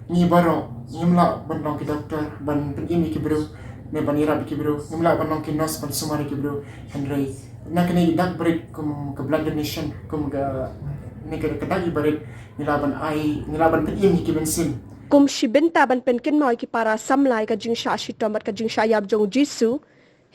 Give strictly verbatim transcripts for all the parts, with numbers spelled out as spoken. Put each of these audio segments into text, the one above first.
Ngi baroh ngim lah ban long ki doktor ban pynim ïa ki briew ne ban ïarap ïa ki briew, ngim lah ban long ki nurse ban sumar ïa ki briew. Hynrei na kane ka dak barit kum ka blood donation, kum ka ne ka dak barit, ngi lah ban ai, ngi lah ban pynim ïa ki mynsiem. Kum shi bynta ban pynkynmaw ïa ki para samla ïa ka jingshah shitom bad ka jingshah ïap jong u Jisu,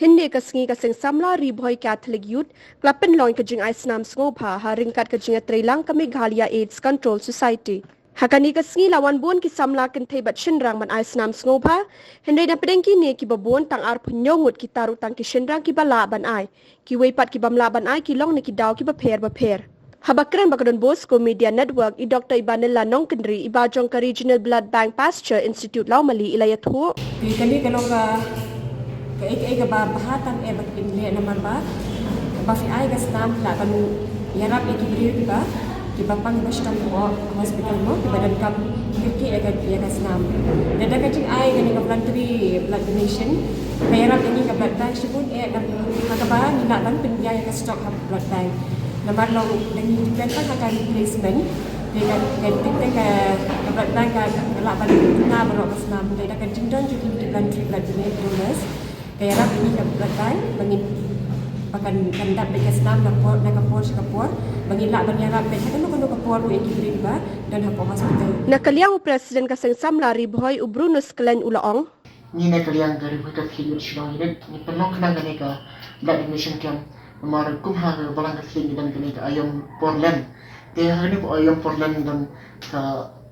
hynne ka sngi ka Seng Samla Ri Bhoi Catholic Youth ka la pynlong ïa ka jingai snam sngewbha ha ryngkat ka jingïatreilang ka Meghalaya AIDS Control Society. Ha kane ka sngi la wan bun ki samla kynthei bad shynrang ban ai snam sngewbha. Hynrei na pdeng kine kiba bun, tang arphew hynñiew ngut kita ruh tang ki shynrang kiba lah ban ai. Kiwei pat ki bym lah ban ai ki long na ki daw kiba pher bapher. Haba kren bad ka Don Bosco Media Network, i Doktor Ibanilla Nongkynrih, iba jong ka Regional Blood Bank Pasteur Institute Lawmali, i la ïathuh. Te kane ka long ka, ka ei ka ei kaba bha tam eh ba phin leh namar ba, ba phi ai ka snam lah ban ïarap ïa ki briew kiba, kiba pang kiba shitom hapoh hospital mo, kiba donkam kyrkieh ïa ka, ïa ka snam. Te da ka jingai kane ka voluntary blood donation, ka ïarap ïa ngi ka blood bank shibun eh, ha kaba ngi lah ban pynbiang ïa ka stock ha blood bank. Namar long da ngi depend tang ha ka replacement. Te ka, ka, te ka, ka blood bank ka, ka lah ban duna baroh ka snam. Te da ka jingdon jong ki voluntary blood donate donors, ka ïarap ïa ngi ka blood bank ba ngin, ba kan, kan dap beit ka snam na por, na ka por sha ka por, ba ngin lah ban ïarap beit ha kano kano ka por ruh ïa ki briew ba don hapoh hospital. Na ka liang u President ka Seng Samla Ri Bhoi, u Bruno Sklein, u la ong. Ngi na ka liang ka Ri Bhoi Catholic Youth Shillong Unit ngi pynlong khnang kane ka blood donation camp. Namar kum ha ka Balang Catholic ngi don kane ka aïom Portland. Te ha kane ka aïom Portland ngi don ka,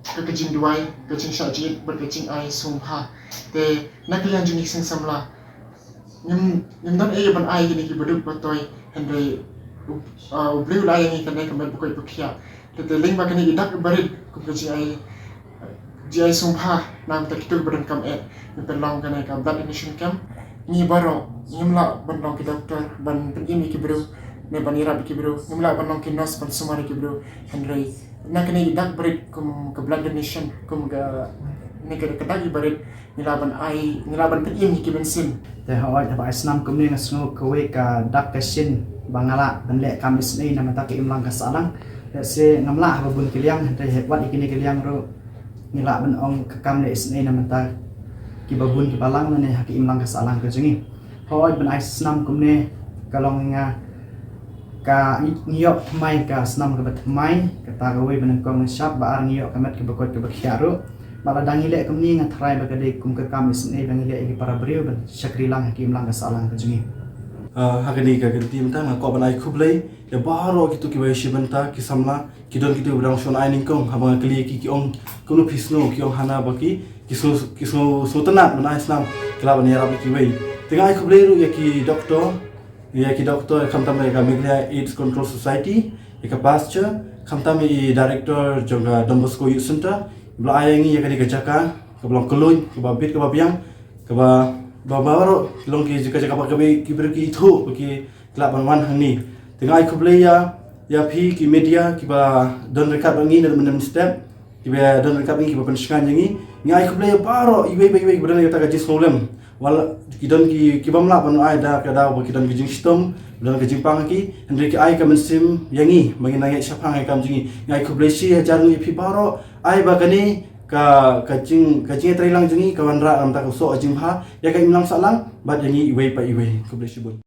ka, ka jingduwai, ka jingshah jied bad ka jingai sngewbha. Te na ka liang jong ngi Seng Samla ngim, ngim don ei ban ai kine kiba duk ba toi, hynrei u, ah, u Blei u la ai ïa ngi kane ka met ba koit ba khiah. Te, te lyngba kane ka dak barit kum ka jingai, jingai sngewbha na ka bynta kito kiba donkam eh, ngi pynlong kane ka blood donation camp. Ngi baroh ngim lah ban long ki doktor ban pynim ïa ki briew ne ban ïarap ïa ki briew, ngim lah ban long ki nurse ban sumar ïa ki briew. Hynrei na kane ka dak barit kum ka blood donation, kum ka ne ka, ka dak barit, ngi lah ban ai, ngi lah ban pynim ïa ki mynsiem. Te hooid, haba ai snam kumne nga sngew kawei ka dak ka shin ba nga lah ban leh kam isynei na ka bynta ka imlang ka sahlang. Lehse ngam lah haba bun ki liang, hynrei wat ïa kine ki liang ruh ngi lah ban ong ka kam leh isynei na ka bynta kiba bun kiba lang lane ha ka imlang ka sahlang ka jong ngi. Hooid, ban ai snam kumne ka long nga ka ngi, ngi ïoh thymmai ka snam kaba thymmai, kata kawei ba nyngkong nyngshap, ba ar ngi ïoh ka met kaba koit kaba khiah ruh. Bad lada ngi leh kumne nga tharai ba ka dei kum ka kam isynei ba ngi leh ïa ki para briew ban shakri lang ha ka imlang ka sahlang ka jong ngi. Ah, ha kane ka kynti mynta nga kwah ban ai khublei ïa baroh kito kiba ïashim bynta, ki samla, ki don kito kiba dang shon ai nyngkong, haba nga kylli ïa ki, ki ong kumno phi sngew, ki ong hana ba ki, ki sngew, ki sngew, sngewtynnat ban ai snam, ki lah ban ïarap ïa kiwei. Te nga ai khublei ruh ïa ki doktor, ïa ki doktor, khamtam ïa ka Meghalaya AIDS Control Society, ïa ka Pasteur, khamtam ïa i director jong ka Don Bosco Youth Centre, ba la ai ïa ngi ïa kane ka jaka kaba long kylluid, kaba bit, kaba biang, kaba, ba, ba baroh ki long ki jaka, jaka ba kaba ki briew ki ithuh ba ki lah ban wan hangne. Te nga ai khublei ïa, ïa phi ki media kiba don ryngkat bad ngi na mynne mynstep, kiba don ryngkat bad ngi, kiba pynshngaiñ ïa ngi. Nga ai khublei ïa baroh iwei pa iwei kiba don ïa kata ka jingsngewlem. Wat la ki don ki, ki bym lah ban ai da ka daw ba ki don ka jingshitom, don ka jingpang ha ki, hynrei ki ai ka mynsiem ïa ngi ba ngin nang ïaid shaphang ïa ka kam jong ngi. Nga ai khublei shihajar nguh ïa phi baroh, ai ba kane ka, ka jing, ka jingïatreilang jong ngi ka wanrah na ka bynta ka soh ka jingbha ïa ka imlang sahlang bad ïa ngi iwei pa iwei. Khublei shibun.